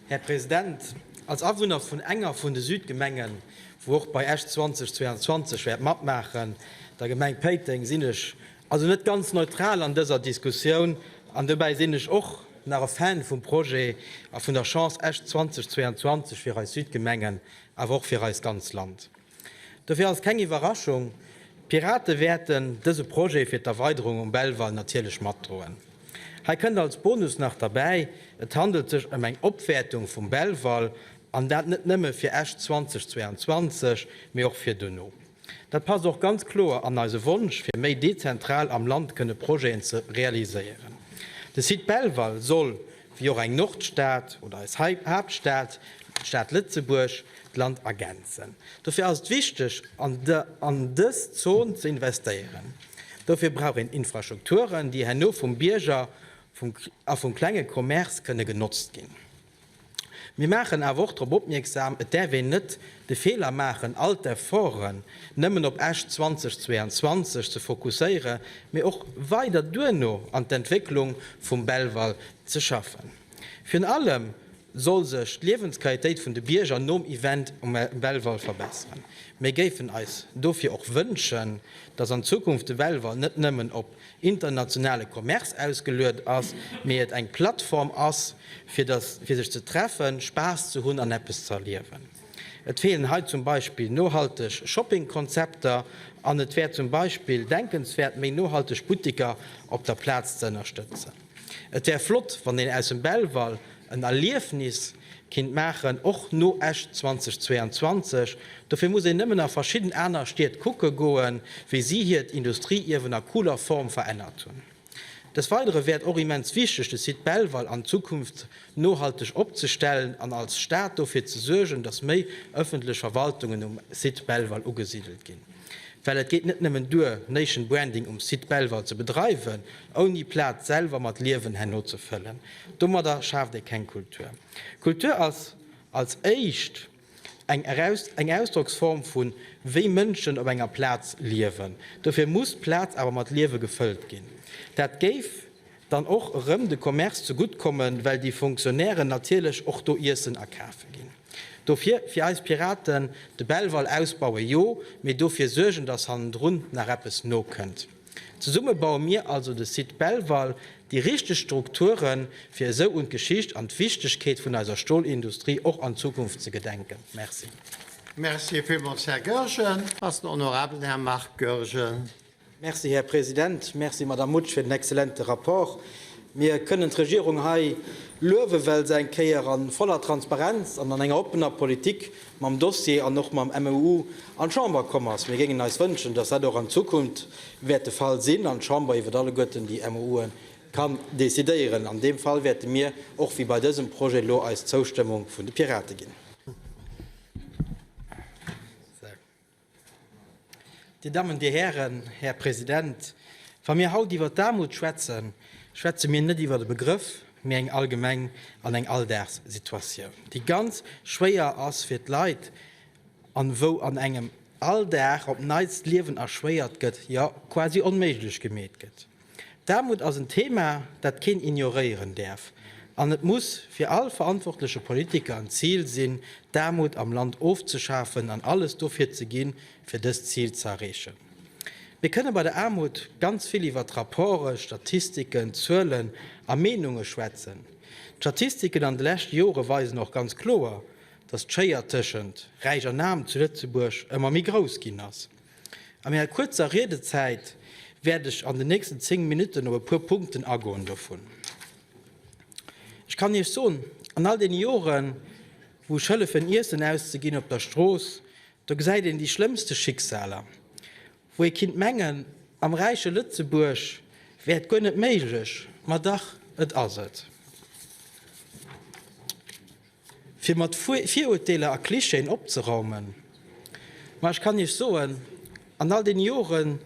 Här President, als Awunner vun enger vun de Südgemengen, wou och bei Esch 2022 wäert matmaachen, der Gemeng Péiteng, sinn ech also net ganz neutral an dëser Diskussioun an dobäi sinn ech och nach e Fan vum Projet a vun der Chance Esch 2022 fir eis Südgemengen, awer och fir eist ganz Land. Dofir ass et keng Iwwerraschung, D'Pirate wäerten dëse Projet fir d'Erweiderung um Belval natierlech matdroen. Hei kënnt als Bonus nach derbäi, et handelt sech ëm eng Opwäertung vum Belval, an dat net nëmme fir Esch 2022, mee och fir dono. Dat passt och ganz kloer an eise Wonsch, fir méi dezentral am Land kënne Projeten ze realiséieren. De Site Belval soll, wéi och eng Nordstad oder eis Haaptstad, d'Stad Lëtzebuerg, d'Land ergänzen. Dofir ass et wichteg, an dës Zon ze investéieren. Dofir brauch een Infrastrukturen, déi herno vum Bierger a vum klenge Commerce kënne genotzt ginn. Mir maachen awer och drop opmierksam, et däerf een net de Feeler maachen, all d'Efforten nëmmen op Esch 2022 ze fokusséiere, mee och weider duerno an d'Entwécklung vum Belval ze schaffen. Virun allem soll sech d'Liewensqualitéit vun de Bierger nom Event um Belval verbesseren. Mir géifen eis dofir och wënschen, dass an Zukunft de Belval net nëmmen op internationale Commerce ausgeluet ass, mee et eng Plattform ass, fir dass fir sech ze treffen, Spaass ze hunn an eppes ze erliewen. Et feelen hei zum Beispill nohalteg Shoppingkonzepter an et wär zum Beispill denkenswäert, méi nohalteg Buttiker op der Plaz ze ënnerstëtzen. Et wär flott, wann een aus dem Belval en Erliefnis kinnt maachen, och no Esch 2022. Dofir muss een nëmmen a verschidden aner Stied kucke goen, wéi si hiert Industrieierwen a cooler Form verännert hunn. Des Weidere wär et och immens wichteg, de Site Belval an Zukunft nohalteg opzestellen an als Stad dofir ze suergen, dass méi ëffentlech Verwaltungen um Site Belval ugesidelt ginn. Well et geet net nëmmen duer, Nation Branding um Site Belval ze bedreiwen, ouni d'Plaz selwer mat Liewen herno ze fëllen. Domadder schaaft ee keng Kultur. Kultur ass als éischt eng eng Ausdrocksform vu wéi Mënschen op enger Plaz liewen. Dofir muss d'Plaz awer mat Liewe gefëllt ginn. Dat géif dann och erëm de Commerce ze gutt kommen, well déi Fonctionnairen natierlech och do iessen a kafe ginn. Dofir fir eis Piraten, de Belval ausbaue jo, mee dofir suergen, dass hannendrun nach eppes nokënnt. Zesumme baue mir also de Site Belval, déi richteg Strukturen, fir esou un d'Geschicht an d'Wichtegkeet vun eiser Stolindustrie och an Zukunft ze gedenken. Merci. Merci villmools, Här Goergen. Ass den honorabelen Här Marc Goergen. Merci, Här President. Merci, Madame Mutsch, fir den exzellente Rapport. Mir kënnen d'Regierung hei luewen, well se eng Kéier a voller Transparenz an an enger oppener Politik mam Dossier an och mam MOU an d'Chamber komm ass. Mir géingen eis wënschen, dass dat och an Zukunft wäert de Fall sinn an d'Chamber iwwer alleguerten déi MOUe kann decidéieren. An deem Fall wäerte mir och, wéi bei dësem Projet elo, eis Zoustëmmung vun de Pirate ginn. Dir Dammen, Dir Hären, Här President, wa mir haut iwwert d'Aarmut schwätzen, schwätze mir net iwwert e Begrëff, mee eng allgemeng an eng Alldagssituatioun, déi ganz schwéier ass fir d'Leit an wou an engem all Dag op Neits d'Liewen erschwéiert gëtt, jo quasi onméiglech gemeet gëtt. D'Aarmut ass en Thema, dat keen ignoréieren däerf. An et muss fir all verantwortleche Politiker en Zil sinn, d'Aarmut am Land ofzeschafen an alles dofir ze ginn, fir dëst Zil ze erreechen. Mir kënne bei der Aarmut ganz vill iwwert Rapporten, Statistiken, Zuelen a Meenunge schwätzen. D'Statistiken an de leschte Jore weisen och ganz kloer, dass d'Schéier tëschent Räich an Aarm zu Lëtzebuerg ëmmer méi grouss ginn ass. A menger kuerzer Riedezäit wäert ech an den nächsten 10 Minutten op e puer Punkten agoen dovun. Ech kann Iech soen, an all deene Joren, wou ech hëllefen Iessen auszeginn op der Strooss, do gesäit een déi schlëmmste Schicksaler, wou ee kinnt mengen, am räiche Lëtzebuerg wär et guer net méiglech, ma dach, et ass et. Fir mat Virurteeler a Klischeeën opzeraumen. Ma ech kann Iech soen, an all deene Joren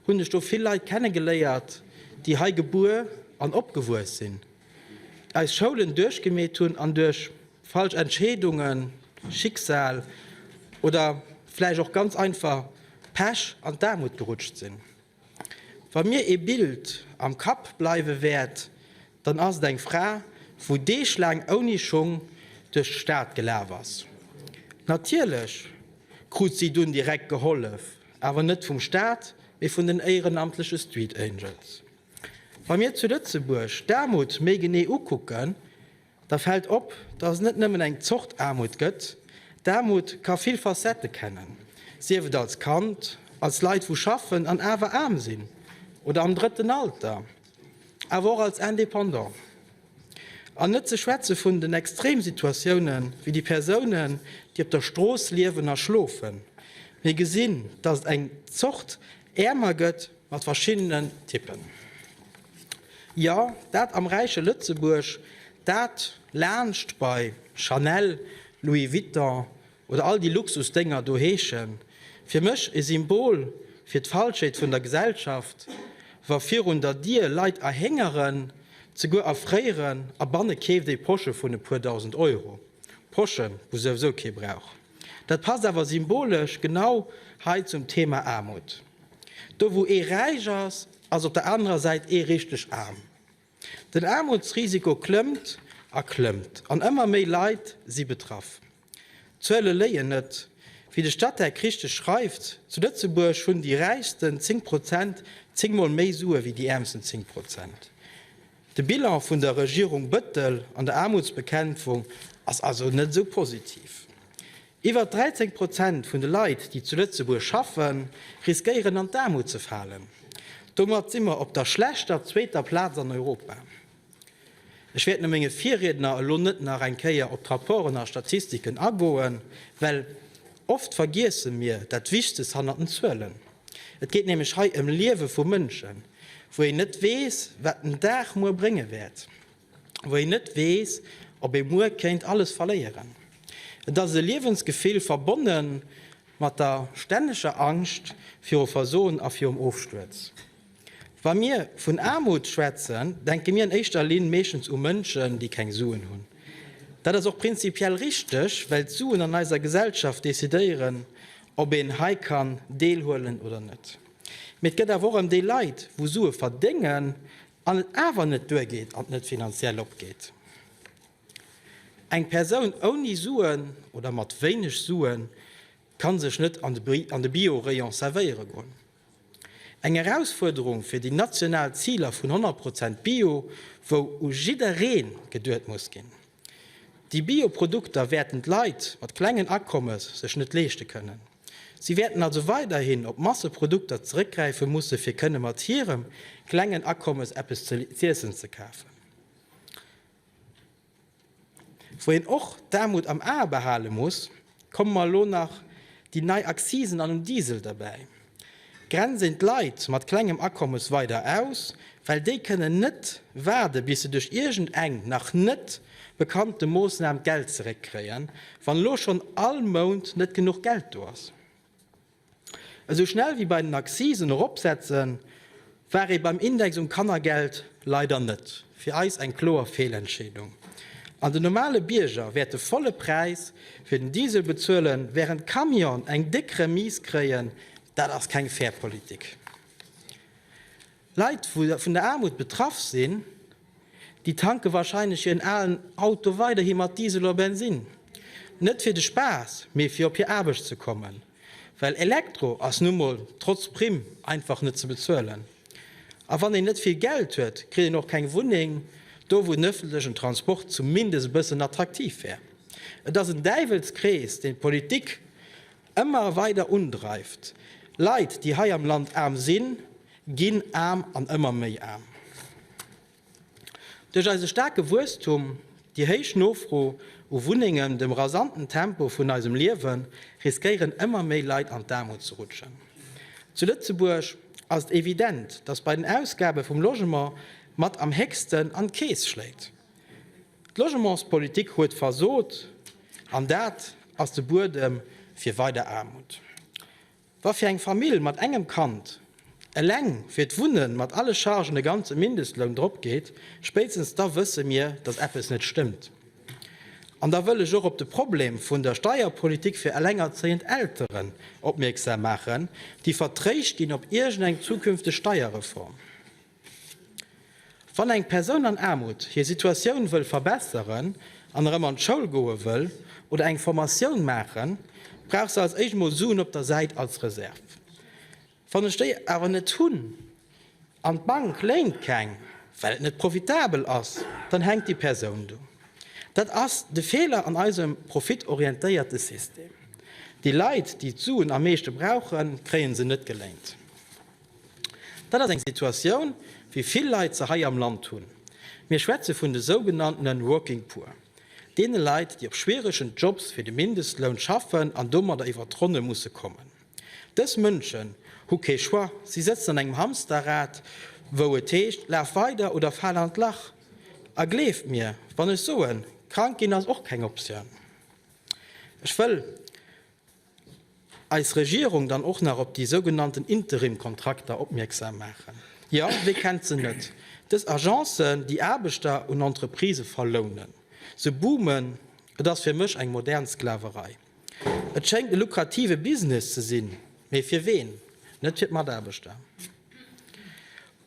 hunn ech do vill Leit kennegeléiert, déi hei gebuer an opgewuess sinn, eis Schoulen duerchgemeet hunn an duerch falsch Entscheedungen, Schicksal oder vläicht och ganz einfach Pech an d'Aarmut gerutscht sinn. Wa mir ee Bild am Kapp bleiwe wäert, dann ass et eng Fra, wou deeglaang ouni Schung. duerch d'Stad gelaf ass. Natierlech krut si dunn direkt gehollef, awer net vum Staat, mee vun den éierenamtleche Street Angels. Wa mir zu Lëtzebuerg d'Aarmut méi genee ukucken, da fält op, dass et net nëmmen eng Zort Aarmut gëtt. D'Aarmut ka vill Facettë kennen, sief et als Kand, als Leit wou schaffen an awer aarm sinn, oder am drëtten Alter, awer och als Indépendant. An net ze schwätze vun den Extremsituatiounen, wéi déi Persounen, déi op der Strooss liewen a schlofen. Mir gesinn, dass et eng Zort Äermer gëtt mat verschiddenen Typen. Jo, dat am räiche Lëtzebuerg, dat laanscht bei Chanel, Louis Vuitton oder all déi Luxusdénger do heeschen. Fir mech e Symbol fir d'Falschheet vun der Gesellschaft, wa virun der Dier Leit erhéngeren, zeguer erfréieren a banne keeft ee Posche vun e puer dausend Euro. Poschen, wou souwisou kee brauch. Dat passt awer symbolesch genau hei zum Thema Aarmut. Do wou ee räich ass, ass op der anerer Säit ee richteg aarm. Den Aarmutsrisiko klëmmt a klëmmt an ëmmer méi Leit si betraff. D'Zuele léien net. Wéi de Statec richteg schreift, zu Lëtzebuerg hunn déi räichsten 10 Prozent 10 mol méi Sue wéi déi äermsten 10 Prozent. De Bilan vun der Regierung Bëttel an der Aarmutsbekämpfung ass also net esou positiv. Iwwer 13 Prozent vun de Leit, déi zu Lëtzebuerg schaffen, riskéieren an d'Aarmut ze falen. Domat si mer op der schlechter zweeter Plaz an Europa. Ech wäert no menge Virriedner elo net nach eng Kéier op d'Rapporten a Statistiken agoen, well oft vergiesse mir dat Wichtegst hannert den Zuelen. Et geet nämlech hei ëm Liewe vu Mënschen, wou een net weess, wat den Dag muer brénge wäert. wou een net weess, ob ee muer kéint alles verléieren. Et ass e Liewensgefill verbonne mat der stänneger Angscht viru Versoen a virum Ofstuerz. Wa mir vun Aarmut schwätzen, denke mir an éischter Linn meeschtens u Mënschen, déi keng Suen hunn. Dat ass och prinzipiell richteg, well d'Suen an eiser Gesellschaft decidéieren, ob een hei kann deelhuelen oder net. Mee et gëtt awer och ëm déi Leit, wou Sue verdéngen, An et awer net duergeet an net finanziell opgeet. Eng Persoun ouni Suen oder mat wéineg Sue ka sech net an de Bio-Rayon servéiere goen. Eng Erausfuerderung fir déi national Ziler vun 100 Prozent Bio, wou u jidderee geduet muss ginn. Déi Bio-Produkter wäerten d'Leit mat klengen Akommes sech net leeschte kënnen. Si wäerten also weiderhin op Masseprodukter zeréckgräife musse fir kënne mat hirem klengen Akommes eppes z'iessen ze kafen. Wou een och d'Aarmut am Ae behale muss, komme mer elo nach déi nei Accisen an um Diesel derbäi. Grenz een d'Leit mat klengem Akommes weider aus, well déi kënnen net waarde bis se duerch iergend eng nach net bekannte Moossnam d'Geld zeréckkréien, wann elo schonn all Mount net genuch Geld do ass. Esou schnell wéi bei den Accisen eropsetzen, war ee beim Index um Kannergeld leider net. Fir eis eng kloer Feelentscheedung. An den normale Bierger wäert de volle Präis fir den Diesel bezuelen, wärend d'Camionen eng déck Remise kréien. Dat ass keng fair Politik. Leit, wou vun der Aarmut betraff sinn, déi tanke warscheinlech hiren alen Auto weiderhi mat Diesel oder Bensinn. Net fir de Spaass, mee fir op hir Aarbecht ze kommen. Well Elektro ass nu mol, trotz Primm, einfach net ze bezuelen. A wann een net vill Geld huet, kritt een och keng Wunneng, do wou den ëffentlechen Transport zumindest e bëssen attraktiv wär. Et ass en Däiwelskrees, deen d'Politik ëmmer weider undreift. Leit, déi hei am Land aarm sinn, ginn aarm an ëmmer méi aarm. Duerch eise staarke Wuesstum, déi héich Nofro u Wunnengen, dem rasanten Tempo vun eisem Liewen, riskéieren ëmmer méi Leit an d'Aarmut ze rutschen. Zu Lëtzebuerg ass et evident, datt bei den Ausgabe vum Logement mat am héchsten an d'Keess schléit. D'Logementspolitik huet versot an dat ass de Buedem fir weider Aarmut. Wa fir eng Famill mat engem Kand eleng fir d'Wunne mat alle Chargen e ganze Mindestloun drop geet, spéitstens da wësse mir, datt eppes net stëmmt. An da wëll ech och op de Problem vun der Steierpolitik fir elengerzéiend Elteren opmierksam maachen, déi vertréischt ginn op iergendeng zukünfteg Steierreform. Wann eng Persoun an Aarmut hir Situatioun wëll verbesseren an erëm an d'Schoul goe wëll oder eng Formatioun maachen, brauch se als éischt mol Suen op der Säit als Reserve. Wann ech déi awer net hunn an d'Bank léint keng, well et net profitabel ass, dann hänkt déi Persoun do. Dat ass de Feeler an eisem profitorientéierte System. Déi Leit, déi d'Suen am meeschte brauchen, kréie se net geléint. Dat ass eng Situatioun, wéi vill Leit se hei am Land hunn. Mir schwätze vun de sougenanntene Working Poor, deene Leit, déi op schwieregen Jobs fir de Mindestloun schaffen an domadder iwwer d'Ronne musse kommen. Dës Mënschen hu kee Choix, si sëtzen an engem Hamsterrad, wou et heescht, Laf weider oder fal an d'Lach. A gleeft mir, wann ech soen, krank ginn ass och keng Optioun. Ech wëll. Eis Regierung dann och nach op déi sougenannten Interim-Kontrakter opmierksam maachen. Jo, wie kennt se net, dës Agencen, déi Aarbechter un Entreprisë verlounen. Se boomen, et ass fir mech eng modern Sklaverei. Et schéngt e lukrative Business ze sinn, mee fir ween? Net fir d'Mataarbechter.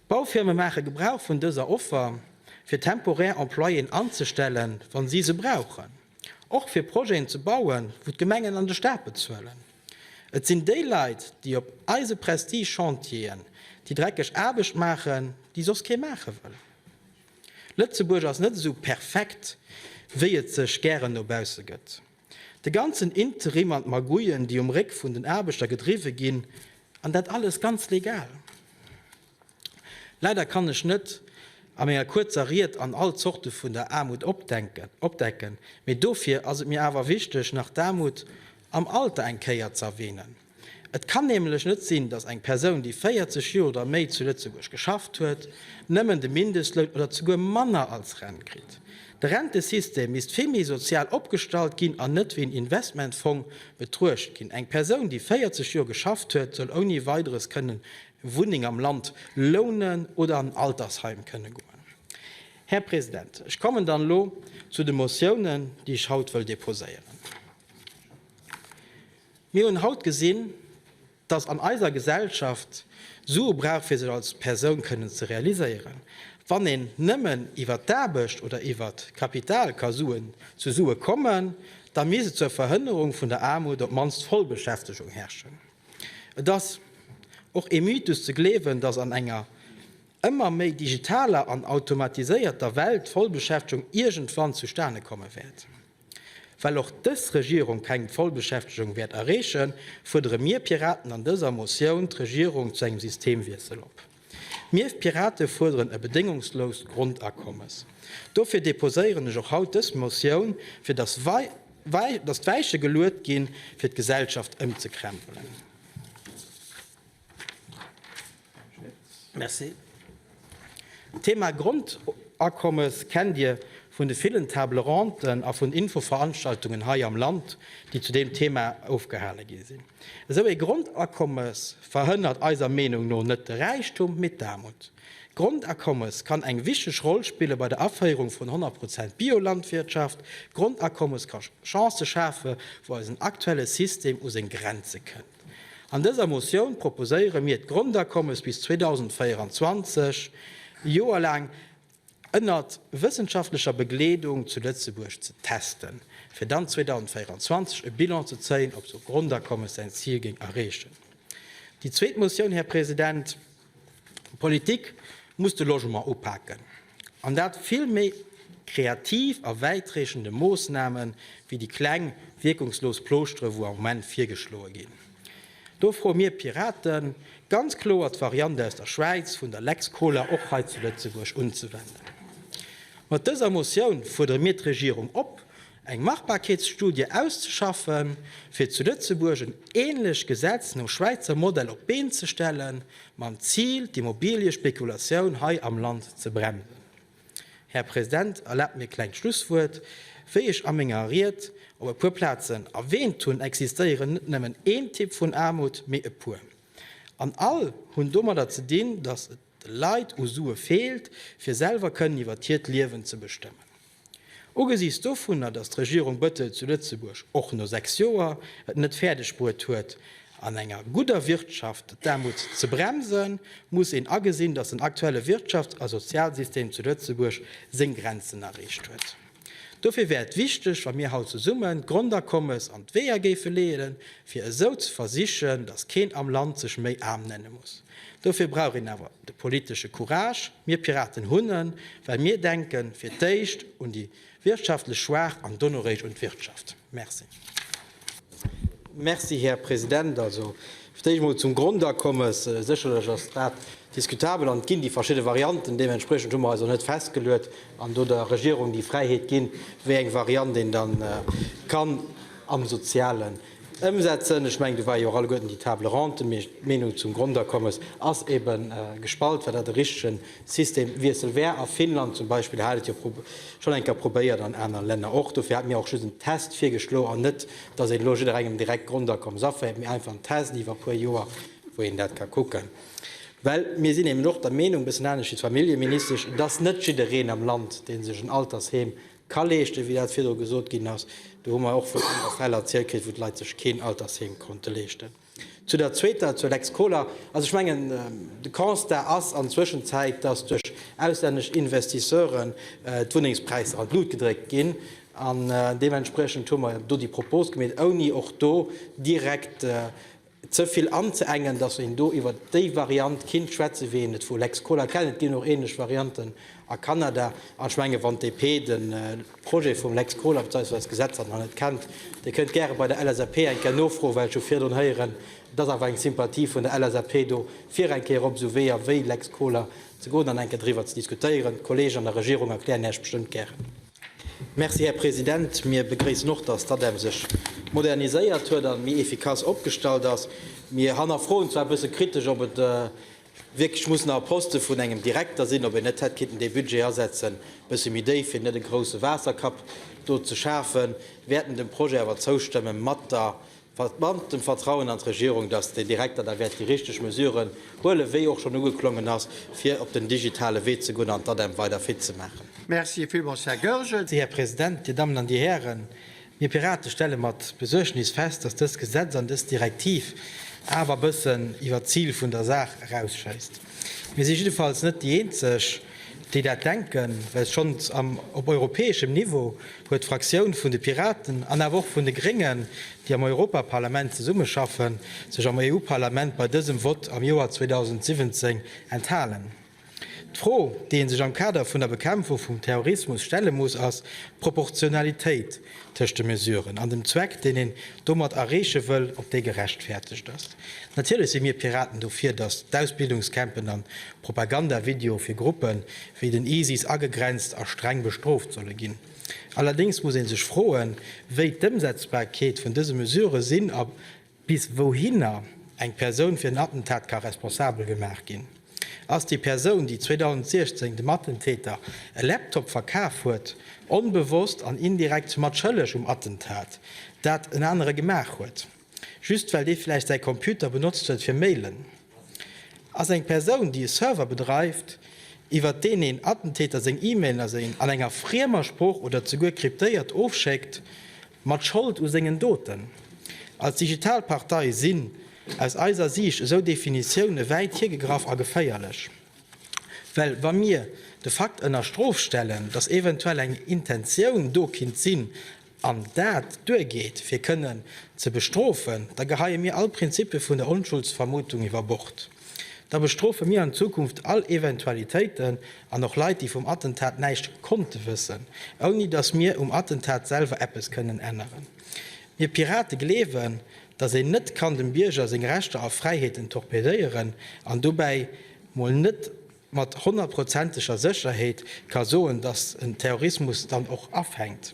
D'Baufirme maache Gebrauch vun dëser Offer, fir temporär Employéen anzestellen, wa si se brauchen. Och fir Projeten ze bauen, wou d'Gemengen an de Staat bezuelen. Et sinn déi Leit, déi op eise Prestige-Chantieren déi dreckeg Aarbecht maachen, déi soss kee maache wëll. Lëtzebuerg ass net esou perfekt, wéi et sech gären no bausse gëtt. De ganzen Interim an d'Magouillen, déi um Réck vun den Aarbechter gedriwwe ginn, an dat alles ganz legal. Leider kann ech net a menger kuerzer Ried an all Zorte vun der Aarmut opdecken, mee dofir ass et mir awer wichteg, nach d'Aarmut am Alter eng Kéier z'erwähnen. Et kann nämlech net sinn, datt eng Persoun, déi 40 Joer oder méi zu Lëtzebuerg geschafft huet, nëmmen de Mindestloun oder zeguer manner als Rent kritt. De Rentesystem misst vill méi sozial opgestallt ginn an net wéi en Investmentfong betruecht ginn. Eng Persoun, déi 40 Joer geschafft huet, soll ouni Weideres kënnen Wunneng am Land lounen oder an en Altersheim kënne goen. Här President, ech kommen dann elo zu de Motiounen, déi ech haut wëll déposéieren. Mir hunn haut gesinn, dass an eiser Gesellschaft Sue brauch, fir sech als Persoun kënnen ze realiséieren. Wann een nëmmen iwwert d'Aarbecht oder iwwert Kapital ka Suen zu Sue kommen, da misst et zur Verhënnerung vun der Aarmut op d'mannst Vollbeschäftegung herrschen. Et ass och ee Mythos ze gleewen, datt an enger ëmmer méi digitaler an automatiséierter Welt d'Vollbeschäftegung iergendwann zustane komme wäert. Well och dës Regierung keng Vollbeschäftegung wäert erreechen, fuerdere mir Piraten an dëser Motioun d'Regierung zu engem Systemwiessel op. Mir Pirate fuerderen e bedéngungsloust Grondakommes. Dofir deposéieren ech och haut dës Motioun, fir dass d'Weiche geluet ginn, fir d'Gesellschaft ëmzekrempelen. Merci. D'Thema Grondakommes kennt Dir vun de villen Table Rondes a vun Infoveranstaltungen hei am Land, déi zu deem Thema ofgehale gi sinn. Esou ee Grondakommes verhënnert eiser Meenung no net de Räichtum, mee d'Aarmut. D'Grondakommes kann eng wichteg Roll spille bei der Aféierung vun 100 Prozent Biolandwirtschaft. D'Grondakommes ka Chancë schafe wou eisen aktuelle System u seng Grenze kënnt. An dëser Motioun proposéiere mir d'Grondakommes bis 2024, Joer laang, ënnert wëssenschaftlecher Begleedung zu Lëtzebuerg ze testen, fir dann 2024 e Bilan ze zéien, ob sou Grondakommes säin Zil géing erreechen. Déi zweet Motioun, Här President, D'Politik muss de Logement upaken, an dat vill méi kreativ a wäitreechende Moossname wéi déi kleng, wierkungslos Plooschtere wou am Moment virgeschloe ginn. Do froe mir Piraten ganz kloer d'Variant aus der Schwäiz vun der Lex Kohler och hei zu Lëtzebuerg unzewenden. Mat dëser Motioun fuerdere mir d'Regierung op, eng Machbarkeetsstudie auszeschaffen, fir zu Lëtzebuerg en ähnlecht Gesetz nom Schwäizer Modell op d'Been ze stellen, mam Zil, d'Immobiliespekulatioun hei am Land ze bremsen. Här President, erlaabt mir e klengt Schlusswuert. Wéi ech a menger Ried op e puer Plazen erwähnt hunn, existéieren net nëmmen een Typ vun Aarmut, mee e puer. An all hunn domadder ze dinn, datt et de Leit u Sue feelt, fir selwer kënnen iwwer hiert Liewen ze bestëmmen. Ugesiichts dovunner, datt d'Regierung Bëttel zu Lëtzebuerg och no 6 Joer et net fäerdeg bruet huet. An enger gudder Wirtschaft d'Aarmut ze bremsen, muss een agesinn, datt den aktuelle Wirtschafts a Sozialsystem zu Lëtzebuerg seng Grenzen erreecht huet. Dofir wär et wichteg, wa mir haut zesummen d'Grondakommes an d'Weeër géife leeën, fir esou ze versichen, datt keen am Land sech méi aarm nenne muss. Dofir brauch een awer de politesche Courage. Mir Piraten hunn en, well mir denke fir d'éischt un déi wirtschaftlech Schwaach an dono réischt un d'Wirtschaft. Merci. Merci, Här President. Also, fir d'éischt emol zum Grondakommes. Sécherlech ass dat diskutabel an et ginn déi verschidde Varianten. Deementspriechend hu mer eis och net festgeluet an do der Regierung déi Fräiheet ginn, wéi eng Variant een da kann am Sozialen ëmsetzen. Ech mengen, do war jo och alleguerten déi Table ronde. Mee d'Meenung zum Grondakommes ass ebe gespalt, well dat e richtegen Systemwiessel wär. A Finnland zum Beispill hat et jo schonn eng Kéier probéiert an aner Länner och. Dofir hate mir och just en Test virgeschlo an net, dass een elo jidderengem direkt d'Grondakommes aféiert, mee einfach en Test iwwer e puer Joer, wou een dat ka kucken. Well mir sinn eben och der Meenung, e bëssen anescht wéi d'Familljeministesch, dass net jiddereen am Land, dee sech en Altersheem ka leeschten, wéi dat virdru gesot ginn ass, do hu mer och vun anere Fäll erzielt kritt, wou d'Leit sech keen Altersheem konnte leeschten. Zu der zweeter, zur Lex Kohler, also ech mengen, de Constat ass an Zwëschenzäit, dass duerch auslännesch Investisseuren d'Wunnengspräisser an d'Lut gedréckt ginn. An deementspriechend hu mer do déi Propos gemeet, ouni och do direkt ze vill anzeengen, dass een do iwwert déi Variant kinnt schwätzen, wéi een et vu Lex Kohler kennt. Et ginn och ähnlech Varianten a Kanada. An ech mengen, wann d'DP de Projet vum Lex Kohler beziehungsweise d'Gesetz nach net kennt, Dir kënnt gäre bei der LSAP eng Kéier nofroen, well ech hu virdrun héieren, et ass awer eng Sympathie vun der LSAP do, fir eng Kéier op esou Weeër wéi Lex Kohler ze goen an eng Kéier driwwer ze diskutéieren. D'Kollegen an der Regierung erklären Iech bestëmmt gären. Merci, Här President. Mir begréissen och, dass d'ADEM sech moderniséiert huet a méi efficace opgestallt ass. Mir hannerfroen zwar e bësse kritesch, ob et wierklech muss nach e Poste vun engem Direkter sinn, ob een net hätt kinnten dee Budget asetzen, e bësse méi déif, fir net e grousse Waasserkapp do ze schafen, wäerten dem Projet awer zoustëmme mat der, mat dem Vertrauen an d'Regierung, dass den Direkter da wäert déi richteg Mesuren huelen, wéi och schonn ugeklongen ass, fir op den digitale Wee ze goen an d'ADEM weider fit ze maachen. Merci villmools, Här Goergen. Här President, Dir Dammen an Dir Hären, mir Pirate stelle mat Besuergnis fest, dass dëst Gesetz an dës Direktiv awer e bëssen iwwer d'Zil vun der Saach erausschéisst. Mir si jiddefalls net déi eenzeg, déi dat denken, well schonns am op europäeschem Niveau huet d'Fraktioun vun de Piraten an awer och vun de Gréngen, déi am Europaparlament zesummeschaffen, sech am EU-Parlament bei dësem Vott am Joer 2017 enthalen. D'Fro, déi ee sech am Kader vun der Bekämpfung vum Terrorismus stelle muss, ass d'Proportionalitéit tëscht de Mesuren an dem Zweck, deen een domat erreeche wëll, ob déi gerechtfertegt ass. Natierlech si mir Piraten dofir, datt d'Ausbildungscampen an Propagandavideoe fir Gruppe wéi den ISIS agegrenzt a streng bestrooft solle ginn. Allerdéngs muss ee sech froen, wéi d'Ëmsetzbarkeet vun dëse Mesurë sinn a bis wouhinner eng Persoun fir en Attentat ka responsabel gemaach ginn. Ass déi Persoun, déi 2016 dem Attentäter e Laptop verkaf huet, onbewosst an indirekt mat schëlleg um Attentat, dat en anere gemaach huet, just well dee vläicht säi Computer benotzt huet fir Mailen? Ass eng Persoun, déi e Server bedreift, iwwert deen een Attentäter seng E-Mailen a an enger friemer Sprooch oder zeguer kryptéiert ofschéckt, Mat Schold u sengen Doten. Als digital Partei sinn aus eiser Siicht esou Definitioune wäit hiergegraff a geféierlech. Well wa mir de Fakt ënner Strof stellen, datt eventuell eng Intentioun do kinnt sinn an dat duergeet fir kënnen ze bestrofen, da geheie mir all Prinzippe vun der Onschuldsvermutung iwwer Bord. Da bestrofe mir an Zukunft all Eventualitéiten an och Leit, déi vum Attentat näischt konnte wëssen, ouni datt mir um Attentat selwer eppes kënnen änneren. Mir Pirate gleewen, datt een net kann dem Bierger seng Rechter a Fräiheeten torpedéieren an dobäi mol net mat honnertprozenteger Sécherheet ka soen, datt en Terrorismus dann och afänkt.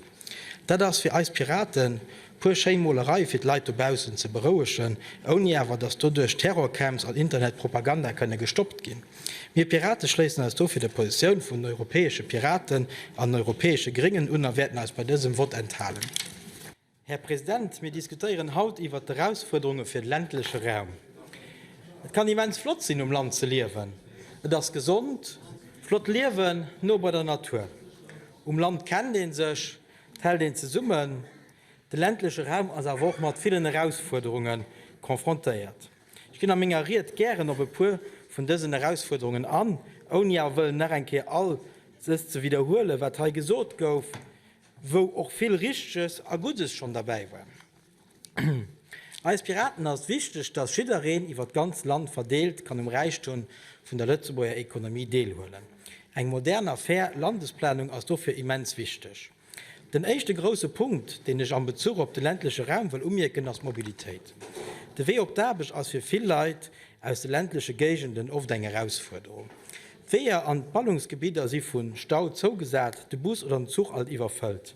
Dat ass fir eis Piraten puer schéin Molerei fir d'Leit dobaussen ze berouegen, ouni awer datt doduerch Terrorcamps an Internetpropaganda kënne gestoppt ginn. Mir Pirate schléissen eis dofir der Positioun vun den europäesche Piraten an den europäesche Gréngen un a wäerten eis bei dësem Vott enthalen. Här President, mir diskutéieren haut iwwert d'Erausfuerderunge fir de ländleche Raum. Et kann immens flott sinn, um Land ze liewen. Et ass gesond, flott Liewen no bei der Natur. Um Land kennt ee sech, et hält een zesummen. De ländleche Raum ass awer och mat villen Erausfuerderunge. Confrontéiert. Ech ginn a menger Ried gären op e puer vun dësen Erausfuerderungen an, ouni awer wëllen nach eng Kéier all dëst ze widderhuelen, wat hei gesot gouf, wou och vill Richteges a Guddes schonn derbäi war. Eis Piraten ass et wichteg, dass jiddereen iwwer d'ganz Land verdeelt kann um Räichtum vun der Lëtzebuerger Ekonomie deelhuelen. Eng modern a fair Landesplanung ass dofir immens wichteg. Den éischte grousse Punkt, deen ech am Bezuch op de ländleche Raum wëll umierken, ass d'Mobilitéit. De Wee op d'Aarbecht ass fir vill Leit aus de ländleche Géigenden oft eng Erausfuerderung. D'Weeër an d'Ballungsgebidder si vu Stau zougesat, de Bus oder den Zuch alt iwwerfëllt.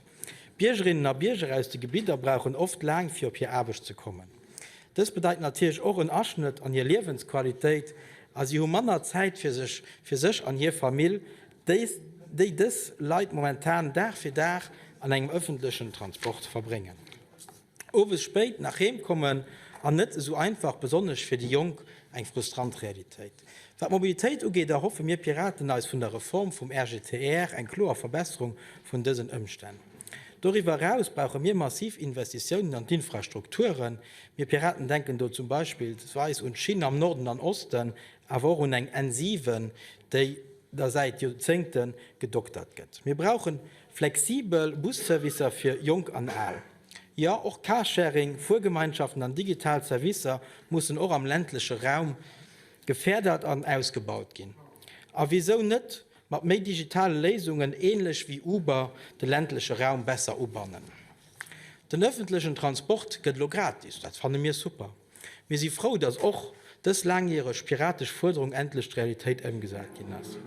Biergerinnen a Bierger aus de Gebidder brauchen oft laang fir op hir Aarbecht ze kommen. Dëst bedeit natierlech och en Aschnëtt an hir Liewensqualitéit a si hu manner Zäit fir sech, fir sech an hir Famill, déi déi dës Leit momentan Dag fir Dag an engem ëffentlechen Transport verbréngen. Owes spéit nach heem kommen an net esou einfach, besonnesch fir déi Jonk eng frustrant Realitéit. Wat d'Mobilitéit ugeet, erhoffe mir Piraten eis vun der Reform vum RGTR eng kloer Verbesserung vun dësen Ëmstänn. Doriwwer eraus brauche mir massiv Investitiounen an d'Infrastrukturen. Mir Piraten denken do zum beispillsweis un d'Schinn am Norden an Osten, awer och un eng N7, déi da säit Joerzéngte gedoktert gëtt. Mir brauche flexibel Busservicer fir Jonk an Al. Jo, och Carsharing, Fuergemeinschaften an digital Servicer mussen och am ländleche Raum geférdert an ausgebaut ginn. A wisou net mat méi digitale Léisungen, ähnlech wéi Uber, de ländleche Raum besser ubannen? Den ëffentlechen Transport gëtt elo gratis, dat fanne mir super. Mir si frou, datt och dës laangjäreg piratesch Fuerderung endlech d'Realitéit ëmgesat ginn ass.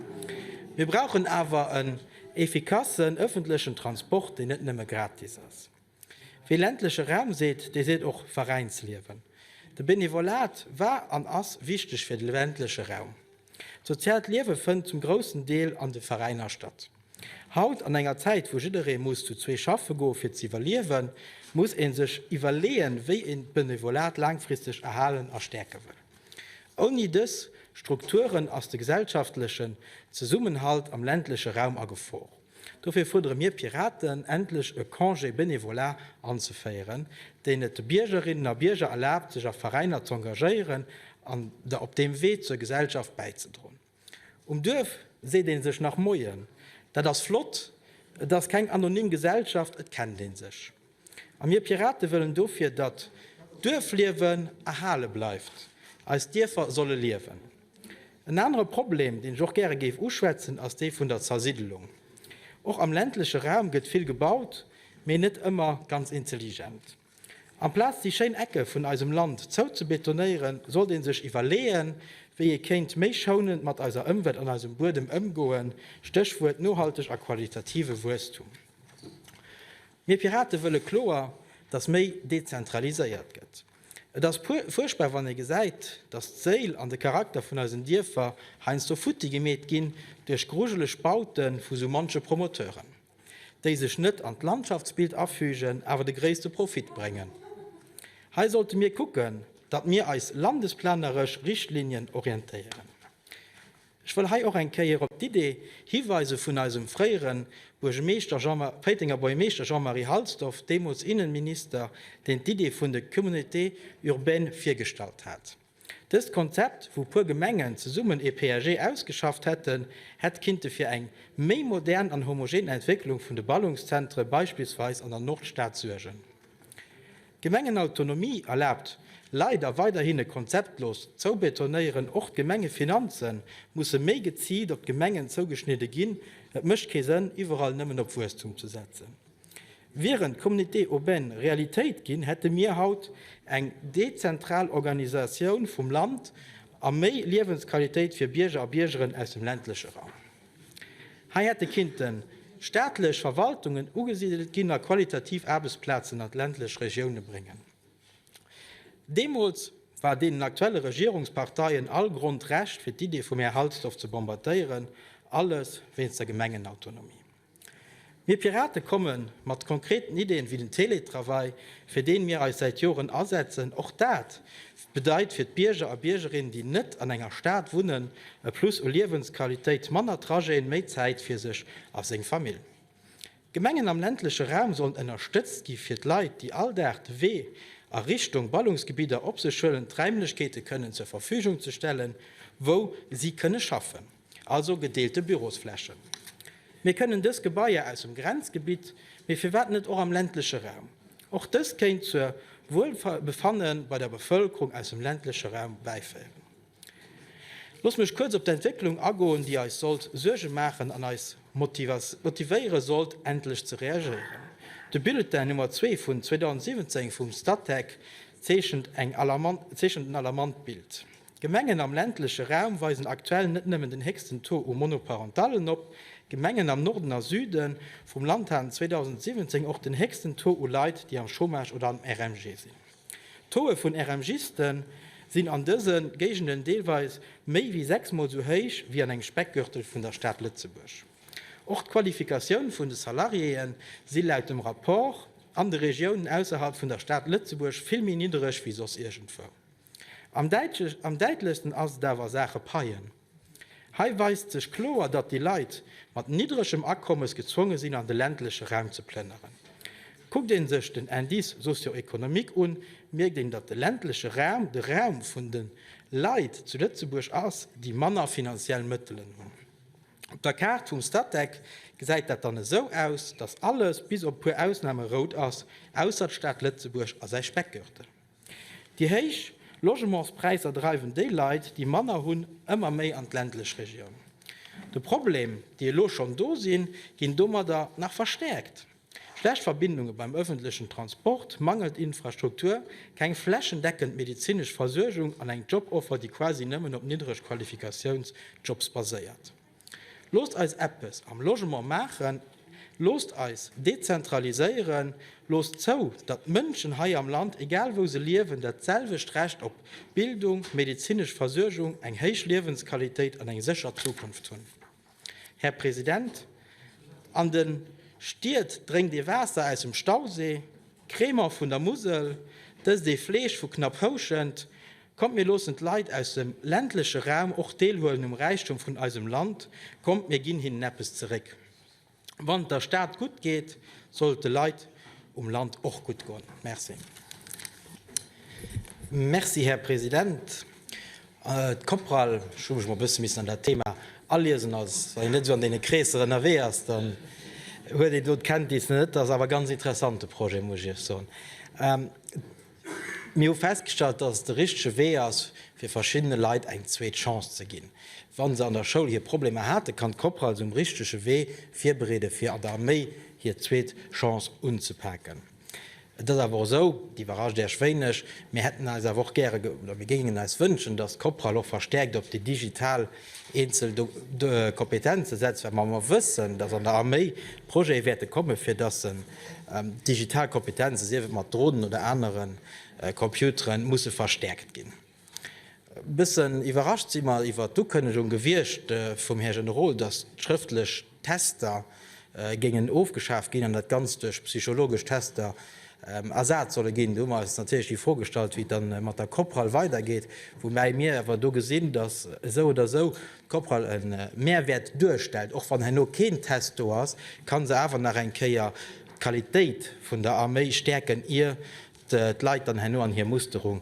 Mir brauchen awer en efficacen ëffentlechen Transport, deen net nëmme gratis ass. Wee ländleche Raum seet, dee seet och Veräinsliewen. De Benevolat war an ass wichteg fir de ländleche Raum. D'soziaalt Liewe fënnt zum groussen Deel an de Veräiner statt. Haut, an enger Zäit wou jidderee muss zu zwee schaffe goe fir ze iwwerliewen, muss ee sech iwwerleeën, wéi een d'Benevolat laangfristeg erhalen a stäerke wëll. Ouni dës Strukturen ass de gesellschaftlechen Zesummenhalt am ländleche Raum a Gefor. Dofir fuerdere mir Piraten, endlech e Congé bénévolat anzeféieren, deen et de Biergerinnen a Bierger erlaabt, sech a Veräiner z'engagéieren an der op deem Wee zur Gesellschaft bäizedroen. Um Duerf seet ee sech nach Moien. Dat ass flott, et ass keng anonym Gesellschaft, et kennt ee sech. A mir Pirate wëllen dofir, datt d'Duerfliewen erhale bleift. Eis Dierfer solle liewen. En anere Problem, deen ech och gäre géif uschwätzen, ass dee vun der Zersiddelung. Och am ländleche Raum gëtt vill gebaut, mee net ëmmer ganz intelligent. Amplaz déi schéin Ecke vun eisem Land zouzebetonéieren, sollt ee sech iwwerleeën, wéi ee kéint méi schounend mat eiser Ëmwelt an eisem Buedem ëmgoen, Stéchwuert nohalteg a qualitative Wuesstum. Mir Pirate wëlle kloer, datt méi dezentraliséiert gëtt. Et ass fuerchtbar, wann ee gesäit, datt d'Séil an de Charakter vun eisen Dierfer heiansdo futti gemeet ginn duerch grujeleg Baute vu sou manche Promoteuren, déi sech net an d'Landschaftsbild afügen, awer de gréisste Profit bréngen. Hei sollte mir kucken, datt mir eis landesplaneresch Richtlinien orientéieren. Ech wëll hei och eng Kéier op d'Idee hiweise vun eisem fréiere Buergemeeschter Jean, Péitenger Buergemeeschter Jean-Marie Halsdorf, deemools Innenminister, deen d'Idee vun de Communautés urbaines virgestallt hat. Dëst Konzept, wou puer Gemengen zesummen ee PAG ausgeschafft hätten, hätt kinnte fir eng méi modern an homogen Entwécklung vun de Ballungszentre beispillsweis an der Nordstad suergen. D'Gemengenautonomie erlaabt leider weiderhin e konzeptlost Zoubetonéieren. Och d'Gemengefinanze musse méi geziilt op d'Gemengen zougeschnidde ginn. Et mécht kee Sënn, iwwerall nëmmen op Wuesstum ze setzen. Wieren d'Communautés urbaines Realitéit ginn, hätte mir haut eng dezentral Organisatioun vum Land a méi Liewensqualitéit fir Bierger a Biergeren aus dem ländleche Raum. Hei hätte kinnten staatlech Verwaltungen ugesidelt ginn a qualitativ Aarbechtsplazen an d'ländlech Regioune bréngen. Deemools war deenen aktuelle Regierungsparteien all Grond Recht, fir d'Idee vum Här Halsdorf ze bombardéieren, alles wéinst der Gemengenautonomie. Mir Pirate komme mat konkreten Ideen wéi den Télétravail, fir deen mir eis säit Joren asetzen. Och dat bedeit fir d'Bierger a Biergerinnen, déi net an enger Stad wunnen, e Plus u Liewensqualitéit, manner Trajeten, méi Zäit fir sech a seng Famill. D'Gemengen am ländleche Raum sollen ënnerstëtzt gi fir d'Leit, déi all Dag de Wee. a Richtung Ballungsgebidder op sech huelen, d'Räimlechkeete kënnen zur Verfügung ze stellen, wou si kënne schaffen, also gedeelte Bürosflächen. Mir kënnen dës Gebaier aus dem Grenzgebitt, mee firwat net och am ländleche Raum? Och dëst kéint zur Wuelbefanne bei der Bevëlkerung aus dem ländleche Raum bäiféieren. Looss mech kuerz op d'Entwécklung agoen, déi eis sollt Suerge maachen an eis motivéiere sollt, endlech ze reagéieren. De Bulletin Nummer 2 vun 2017 vum Statec zeechent en alarmant Bild. D'Gemengen am ländleche Raum weisen aktuell net nëmmen den héchsten Taux u Monoparentallen op, Gemengen am Norden a Süde vum Land haten 2017 och den héchsten Taux u Leit, déi am Chômage oder am RMG sinn. D'Tauxe vun RMGiste sinn an dëse Géigenden deelweis méi wéi 6 mol sou héich wéi an engem Speckgürtel vun der Stad Lëtzebuerg. Och d'Qualifikatioun vun de Salariéeë si laut dem Rapport an de Regiounen ausserhalb vun der Stad Lëtzebuerg vill méi niddereg wéi soss iergendwou. Am däitlechsten ass et awer a Saache Paien. Hei weist sech kloer, datt déi Leit mat niddregem Akommes gezwonge sinn an de ländleche Raum ze plënneren. Kuckt een sech den Indice socio-économique un, mierkt een, datt de ländleche Raum de Raum vun de Leit zu Lëtzebuerg ass, déi manner finanziell Mëttelen hunn. Op der Kaart vum Statec gesäit dat dann esou aus, datt alles bis op e puer Ausname rout ass, ausser d'Stad Lëtzebuerg a säi Speckgürtel. Déi héich Logementspräisser dreiwen déi Leit, déi manner hunn, ëmmer méi an d'ländlech Regioun. De Problem, déi elo schonn do sinn, ginn domadder nach verstäerkt. Schlecht Verbindunge beim ëffentlechen Transport, mangelnd Infrastruktur, keng flächendeckend medezinesch Versuergung an eng Joboffer, déi quasi nëmmen op niddreg Qualifikatiounsjobs baséiert. Loosst eis eppes am Logement maachen, loosst eis dezentraliséieren, loosst zou, datt d'Mënschen hei am Land, egal wou se liewen, dat selwecht Recht op Bildung, medezinesch Versuergung, eng héich Liewensqualitéit an eng sécher Zukunft hunn. Här President, an de Stied drénkt ee Waasser aus dem Stausee, Crémant vun der Musel, dëst ee Fleesch vu knapp Houschent. Kommt mir loossen d'Leit aus dem ländleche Raum och deelhuelen um Räichtum vun eisem Land. Kommt mir ginn hinnen eppes zeréck. Wann et der Stad gutt geet, soll et de Leit um Land och gutt goen. Merci. Merci, Här President. D'Copral, ech hu mech mol e bësse missen an dat Thema aliesen, als wann een net esou an deene Kreesser ënnerwee ass, dann huet een do d'Kenntnis net. Dat ass awer e ganz interessante Projet, muss ech Iech soen. Mir hu festgestallt, dass et de richtege Wee ass, fir verschiddene Leit eng zweet Chance ze ginn. Wa se an der Schoul hir Problemer haten, kann d'Copral se um richtege Wee virbereeden, fir an der Arméi hir zweet Chance unzepaken. Et ass awer och esou, et iwwerrascht Iech wéineg, mir hätten eis awer och gäre, oder mir géingen eis wënschen, dass d'Copral och verstäerkt op déi digital eenzel Kompetenze setzt, well mer wëssen, dass an der Arméi Projete wäerte kommen, fir dass se Digital Kompetenzen, sief et mat Dronen oder anere Computeren, musse verstäerkt ginn. E bëssen iwwerrascht si mer iwwert d'Ukënnegung gewiescht vum Här Generol, datt d'schrëftlech Tester géingen ofgeschaaft ginn an dat Ganzt duerch psychologesch Tester ersat solle ginn. Do hu mer eis natierlech déi Fro gestallt, wéi et dann mat der Copral weidergeet, woubäi mir awer do gesinn, datt esou oder esou d'Copral e Mehrwäert duerstellt. Och wann herno keen Test do ass, ka se awer nach eng Kéier d'Qualitéit vun der Arméi stäerken, ier d'Leit dann herno an hir Musterung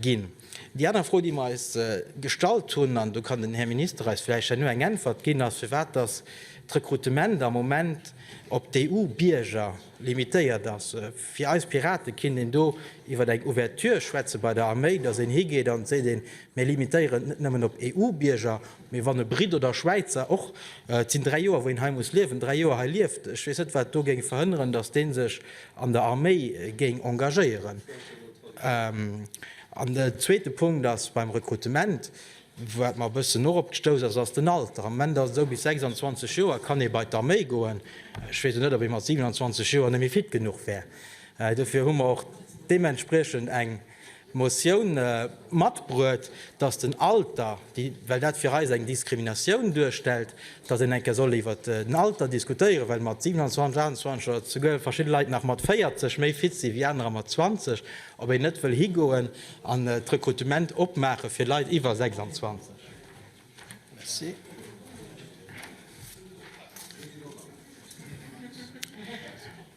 ginn. Déi aner Fro, déi mer eis gestallt hunn, an do kann den Här Minister eis vläicht herno eng Äntwert ginn, ass, firwat dass d'Rekrutement am Moment op d'EU-Bierger limitéiert ass. Fir eis Pirate kinnt een do iwwer eng Ouverture schwätze bei der Arméi, dass een higeet an seet een, mir limitéieren et net nëmmen op EU-Bierger, mee wann e Britt oder Schwäizer och, et sinn 3 Joer wou een hei muss liewen, 3 Joer hei lieft, ech weess net wat do géing verhënneren, dass dee sech an der Arméi géing engagéieren. An den zweete Punkt ass beim Rekrutement, Wat mer e bëssen och opgestouss ass, ass den Alter. Am Moment ass et esou, bis 26 Joer kann ee bei d'Arméi goen. Ech weess och net, ob ee mat 27 Joer net méi fit genuch wär. Dofir hu mer och deementspriechend eng Motioun matbruet, dass den Alter, well dat fir eis eng Diskriminatioun duerstellt, dass een eng Kéier soll iwwert den Alter diskutéieren, well mat 27, 28 oder souguer verschidde Leit nach mat 40 méi fit si wéi anerer mat 20, ob een net wëll higoen an d'Rekrutement opmaache fir Leit iwwer 26. Merci.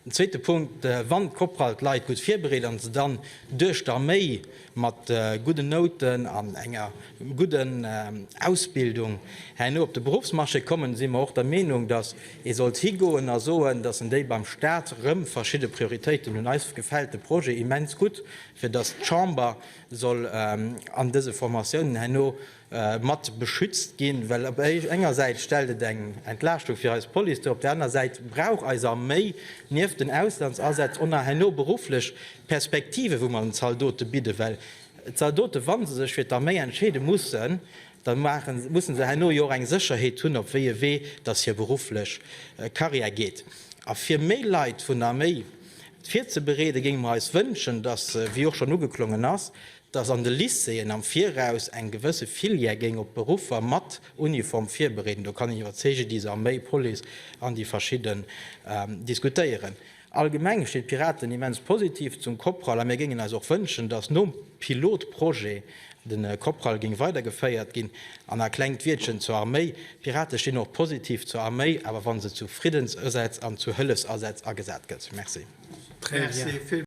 Den zweete Punkt, Wann d'Copral d'Leit gutt virbereet an se dann duerch d'Arméi mat gudden Nouten an enger gudden Ausbildung herno op de Beruffsmarché kommen, si mer och der Meenung, datt ee sollt higoen a soen, datt en déi beim Stat erëm verschidde Prioritéiten hunn. Eis gefält de Projet immens gutt, fir datt d'Chamber soll an dëse Formatiounen herno mat beschützt ginn, well op enger Säit stellt et eng Entlaaschtung fir eis Police duer, op der aner Säit brauch eis Arméi nieft den Auslandsasätz och nach herno berufflech Perspektive wou mer den Zaldote bidden, well d'Zaldote wa se sech fir d'Arméi entscheede mussen, da maachen, mussen se herno jo och eng Sécherheet hunn op wéi e Wee dass hir berufflech Carrière geet. A fir méi Leit vun der Arméi virzebereeden, géinge mer eis wënschen, dass, wéi och schonn ugeklongen ass, dass an de Lycéeën am Viraus eng gewësse Filière géing op Beruffer mat Uniform virbereeden. Do kann een iwwer CGDIS, Arméi, Police an déi verschidden diskutéieren. Allgemeng stinn d'Piraten immens positiv zum COPRAL a mir géingen eis och wënschen, dass nom Pilotprojet de COPRAL géing weidergeféiert ginn. An a klengt Wiertchen zur Arméi, D'Pirate stinn och positiv zur Arméi, awer wa se zu Friddensusätz an zu Hëllefsasätz agesat gëtt. Merci. Merci.